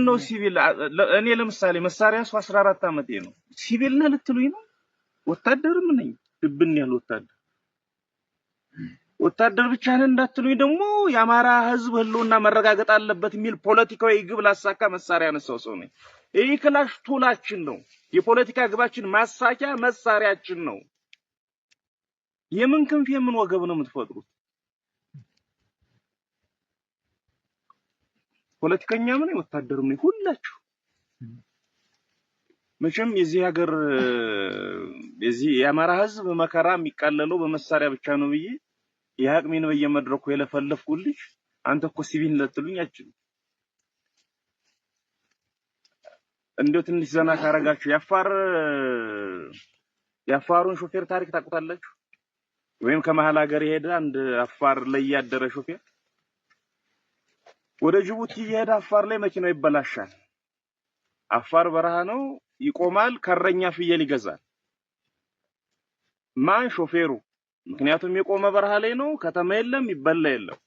ነው ሲቪል? እኔ ለምሳሌ መሳሪያ ሰው 14 ዓመቴ ነው። ሲቪል ነህ ልትሉኝ ነው? ወታደርም ነኝ፣ ድብን ያለ ወታደር። ወታደር ብቻ ነህ እንዳትሉኝ ደግሞ የአማራ ህዝብ ህልውና መረጋገጥ አለበት የሚል ፖለቲካዊ ግብ ላሳካ መሳሪያ ያነሳው ሰው ነኝ። ይህ ክላሽ tool ኣችን ነው። የፖለቲካ ግባችን ማሳኪያ መሳሪያችን ነው። የምን ክንፍ የምን ወገብ ነው የምትፈጥሩት? ፖለቲከኛም ነኝ ወታደርም ነኝ ሁላችሁ። መቼም የዚህ ሀገር የዚህ የአማራ ህዝብ መከራ የሚቃለለው በመሳሪያ ብቻ ነው ብዬ የአቅሜን በየመድረኩ የለፈለፍኩልሽ አንተ እኮ ሲቪል ልትሉኝ አትችሉም። እንደው ትንሽ ዘና ካረጋችሁ የአፋሩን ሾፌር ታሪክ ታውቁታላችሁ? ወይም ከመሀል ሀገር የሄደ አንድ አፋር ላይ ያደረ ሾፌር ወደ ጅቡቲ እየሄደ አፋር ላይ መኪናው ይበላሻል። አፋር በረሃ ነው፣ ይቆማል። ከረኛ ፍየል ይገዛል። ማን? ሾፌሩ። ምክንያቱም የቆመ በረሃ ላይ ነው፣ ከተማ የለም፣ ይበላ የለም።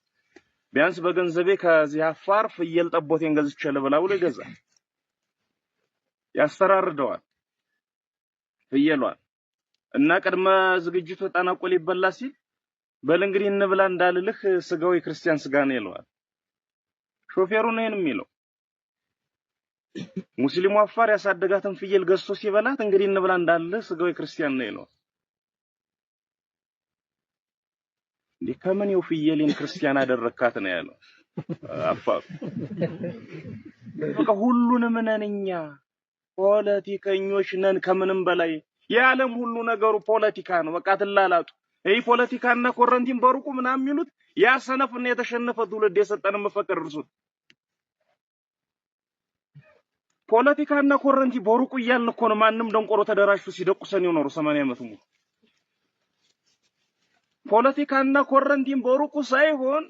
ቢያንስ በገንዘቤ ከዚህ አፋር ፍየል ጠቦቴን ገዝቼ ልብላ ብሎ ይገዛል። ያስተራርደዋል ፍየሏን እና ቅድመ ዝግጅቱ ተጠናቆ ሊበላ ሲል በል እንግዲህ እንብላ እንዳልልህ ስጋው የክርስቲያን ስጋ ነው ይለዋል። ሾፌሩ ነው ይሄን የሚለው። ሙስሊሙ አፋር ያሳደጋትን ፍየል ገዝቶ ሲበላት እንግዲህ እንብላ እንዳልልህ ስጋው የክርስቲያን ነው ይለዋል። እንዴ ከምን ይው ፍየሌን ክርስቲያን አደረካት ነው ያለው አፋሩ። በቃ ሁሉንም ነን እኛ ፖለቲከኞች ነን። ከምንም በላይ የዓለም ሁሉ ነገሩ ፖለቲካ ነው። በቃ ትላላጡ። ይህ ፖለቲካና ኮረንቲን በሩቁ ምናምን የሚሉት ያ ሰነፍና የተሸነፈ ትውልድ የሰጠን መፈክር እርሱት። ፖለቲካና ኮረንቲ በሩቁ እያልን እኮ ነው ማንም ደንቆሮ ተደራጅቶ ሲደቁሰን የኖሩ 80 ዓመት ሙሉ። ፖለቲካና ኮረንቲን በሩቁ ሳይሆን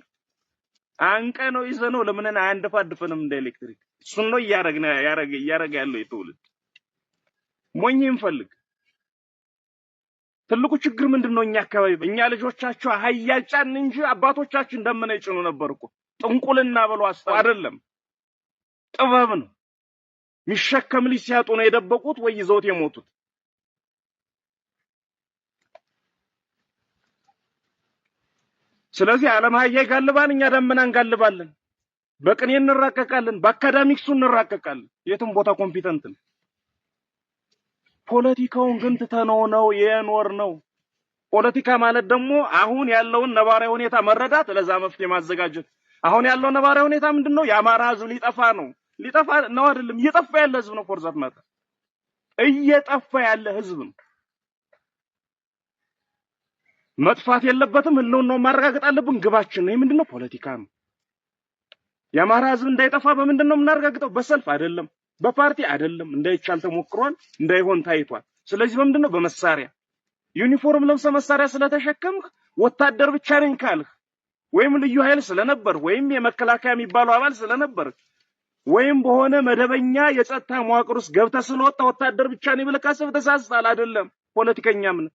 አንቀ ነው ይዘነው ለምን አያንደፋድፈንም እንደ ኤሌክትሪክ። እሱን ነው እያረገ ያለው የትውልድ ሞኝ እንፈልግ። ትልቁ ችግር ምንድነው? እኛ አካባቢ እኛ ልጆቻቸው አህያ ጫን እንጂ አባቶቻችን ደመና ይጭኑ ነበር እኮ። ጥንቁልና ብሎ አይደለም ጥበብ ነው። የሚሸከም ልጅ ሲያጡ ነው የደበቁት ወይ ይዘውት የሞቱት። ስለዚህ ዓለም አህያ ይጋልባል፣ እኛ ደመና እንጋልባለን። በቅኔ እንራቀቃለን፣ በ academics ኡ እንራቀቃለን። የትም ቦታ competent ነው። ፖለቲካውን ግን ትተነው ነው የኖርነው። ፖለቲካ ማለት ደግሞ አሁን ያለውን ነባራዊ ሁኔታ መረዳት፣ ለዛ መፍትሄ ማዘጋጀት። አሁን ያለው ነባራዊ ሁኔታ ምንድነው? የአማራ ህዝብ ሊጠፋ ነው። ሊጠፋ ነው አይደለም፣ እየጠፋ ያለ ህዝብ ነው። for that matter እየጠፋ ያለ ህዝብ ነው። መጥፋት የለበትም። ህልውናውን ማረጋገጥ አለብን። ግባችን ነው። ምንድነው? ፖለቲካ ነው። የአማራ ህዝብ እንዳይጠፋ በምንድነው የምናረጋግጠው? በሰልፍ አይደለም፣ በፓርቲ አይደለም። እንዳይቻል ተሞክሯል፣ እንዳይሆን ታይቷል። ስለዚህ በምንድነው? በመሳሪያ። ዩኒፎርም ለብሰህ መሳሪያ ስለተሸከምህ ወታደር ብቻ ነኝ ካልህ ወይም ልዩ ኃይል ስለነበር ወይም የመከላከያ የሚባለው አባል ስለነበር ወይም በሆነ መደበኛ የጸጥታ መዋቅር ውስጥ ገብተህ ስለወጣ ወታደር ብቻ ነኝ ብለህ ካሰብህ ተሳስተሃል። አይደለም፣ ፖለቲከኛም ነህ።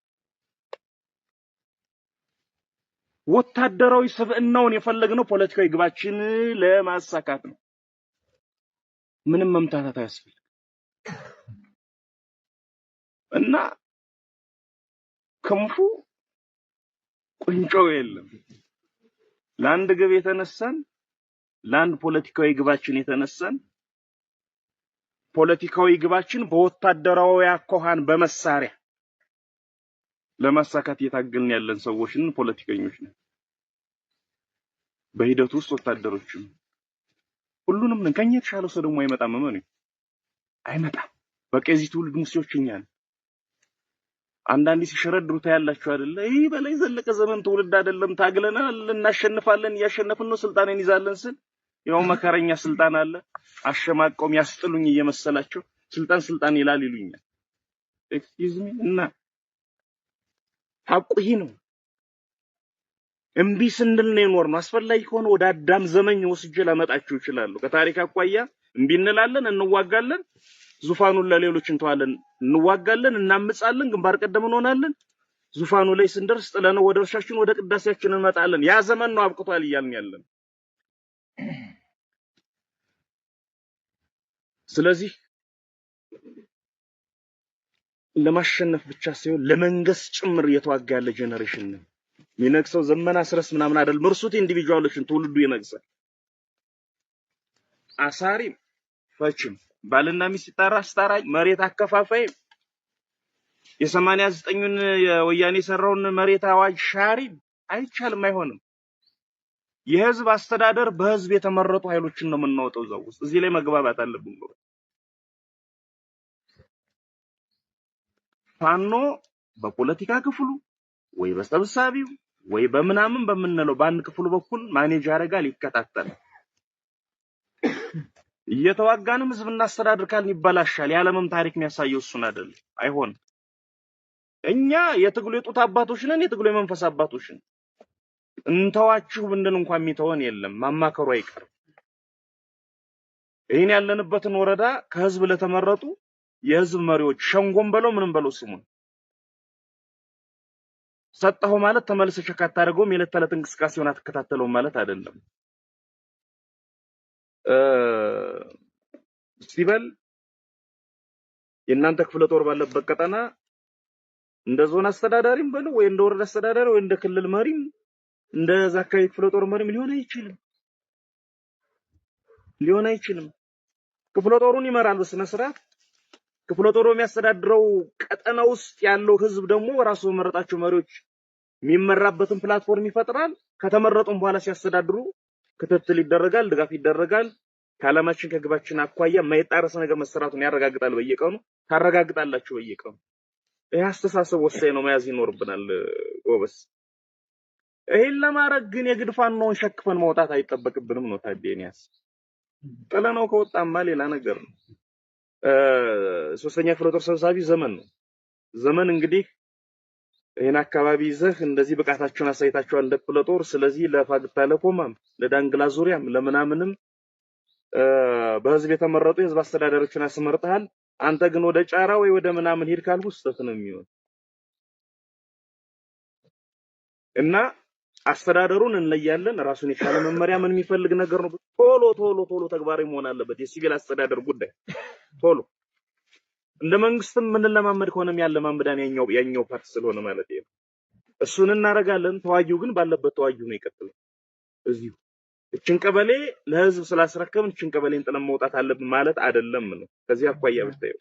ወታደራዊ ስብዕናውን የፈለግነው ፖለቲካዊ ግባችን ለማሳካት ነው። ምንም መምታታት አያስፈልግም። እና ክንፉ ቁንጮ የለም። ለአንድ ግብ የተነሳን፣ ለአንድ ፖለቲካዊ ግባችን የተነሳን፣ ፖለቲካዊ ግባችን በወታደራዊ አኳኋን በመሳሪያ ለማሳካት እየታገልን ያለን ሰዎች ነን፣ ፖለቲከኞች ነን። በሂደቱ ውስጥ ወታደሮችም ሁሉንም ነን። ከኛ የተሻለ ሰው ደግሞ አይመጣም። እመኑኝ አይመጣም። በቃ የዚህ ትውልድ ሙሴዎች እኛ ነን። አንዳንዴ ሲሸረድሩ ታያላችሁ አይደለ? ይህ በላይ ዘለቀ ዘመን ትውልድ አይደለም። ታግለናል፣ እናሸንፋለን፣ እያሸነፍን ነው፣ ስልጣን እንይዛለን ስል ያው መከረኛ ስልጣን አለ አሸማቀውም ያስጥሉኝ እየመሰላቸው ስልጣን ስልጣን ይላል ይሉኛል። Excuse me፣ እና ሐቁ ይህ ነው። እምቢ ስንል ነው የኖርነው። አስፈላጊ ከሆነ ወደ አዳም ዘመን ወስጄ ላመጣችሁ እችላለሁ። ከታሪክ አኳያ እምቢ እንላለን፣ እንዋጋለን፣ ዙፋኑን ለሌሎች እንተዋለን። እንዋጋለን፣ እናምጻለን፣ ግንባር ቀደም እንሆናለን። ዙፋኑ ላይ ስንደርስ ጥለነው ወደ እርሻችን ወደ ቅዳሴያችን እንመጣለን። ያ ዘመን ነው አብቅቷል እያልን ያለን። ስለዚህ ለማሸነፍ ብቻ ሳይሆን ለመንገስ ጭምር እየተዋጋ ያለ generation ነው። የሚነግሰው ዘመን አስረስ ምናምን አይደለም። እርሱት individual ኦችን ትውልዱ ይነግሳል። አሳሪም ፈችም፣ ባልና ሚስት ሲጣራ አስታራቂ፣ መሬት አከፋፋይ፣ የ89ኙን የወያኔ የሰራውን መሬት አዋጅ ሻሪ አይቻልም፣ አይሆንም። የህዝብ አስተዳደር በህዝብ የተመረጡ ኃይሎችን ነው የምናወጣው እዛው ውስጥ። እዚህ ላይ መግባባት አለብን። ፋኖ በፖለቲካ ክፍሉ ወይ በሰብሳቢው ወይ በምናምን በምንለው በአንድ ክፍሉ በኩል manage ያደርጋል፣ ይከታተላል። እየተዋጋንም ህዝብ እናስተዳድር ካልን ይበላሻል። የዓለምም ታሪክ የሚያሳየው እሱን አይደለም፣ አይሆንም። እኛ የትግሉ የጡት አባቶች ነን፣ የትግሉ የመንፈስ አባቶች ነን። እንተዋችሁ ብንል እንኳን የሚተወን የለም፣ ማማከሩ አይቀርም። ይህን ያለንበትን ወረዳ ከህዝብ ለተመረጡ የህዝብ መሪዎች ሸንጎም በለው ምንም በለው ስሙን ሰጠኸው ማለት ተመልሰህ check አታደርገውም፣ የዕለት ተዕለት እንቅስቃሴውን አትከታተለውም ማለት አይደለም። ሲበል የእናንተ ክፍለ ጦር ባለበት ቀጠና እንደ ዞን አስተዳዳሪም በለው ወይ እንደ ወረዳ አስተዳዳሪ ወይ እንደ ክልል መሪም እንደ እዛ አካባቢ ክፍለ ጦር መሪም ሊሆን አይችልም፣ ሊሆን አይችልም። ክፍለ ጦሩን ይመራል በስነ ስርዓት። ክፍለ ጦሩ የሚያስተዳድረው ቀጠና ውስጥ ያለው ህዝብ ደግሞ ራሱ በመረጣቸው መሪዎች የሚመራበትን platform ይፈጥራል። ከተመረጡም በኋላ ሲያስተዳድሩ ክትትል ይደረጋል፣ ድጋፍ ይደረጋል። ከዓላማችን ከግባችን አኳያ የማይጣረስ ነገር መሰራቱን ያረጋግጣል። በየቀኑ ታረጋግጣላችሁ። በየቀኑ ይህ አስተሳሰብ ወሳኝ ነው፣ መያዝ ይኖርብናል ጎበስ። ይሄን ለማድረግ ግን የግድ ፋኖን ሸክፈን መውጣት አይጠበቅብንም ነው ታዲያ። ጥለነው ከወጣማ ሌላ ነገር ነው። ሶስተኛ ክፍለ ጦር ሰብሳቢ ዘመን ነው። ዘመን እንግዲህ ይሄን አካባቢ ይዘህ እንደዚህ ብቃታችሁን አሳይታችኋል እንደ ክፍለ ጦር። ስለዚህ ለፋግታ ለኮማም ለዳንግላ ዙሪያም ለምናምንም በህዝብ የተመረጡ የህዝብ አስተዳዳሪዎችን አስመርጠሃል። አንተ ግን ወደ ጫራ ወይ ወደ ምናምን ሂድ ካልኩ ስህተት ነው የሚሆን እና አስተዳደሩን እንለያለን። ራሱን የቻለ መመሪያ ምን የሚፈልግ ነገር ነው። ቶሎ ቶሎ ቶሎ ተግባራዊ መሆን አለበት። የሲቪል አስተዳደር ጉዳይ ቶሎ እንደ መንግስትም የምንለማመድ ከሆነም ያለማመዳን ያኛው part ስለሆነ ማለት ነው። እሱን እናደርጋለን። ተዋጊው ግን ባለበት ተዋጊው ነው ይቀጥላል። እዚሁ እችን ቀበሌ ለህዝብ ስላስረከብን እችን ቀበሌን ጥለን መውጣት አለብን ማለት አይደለም ነው። ከዚህ አኳያ ብታየው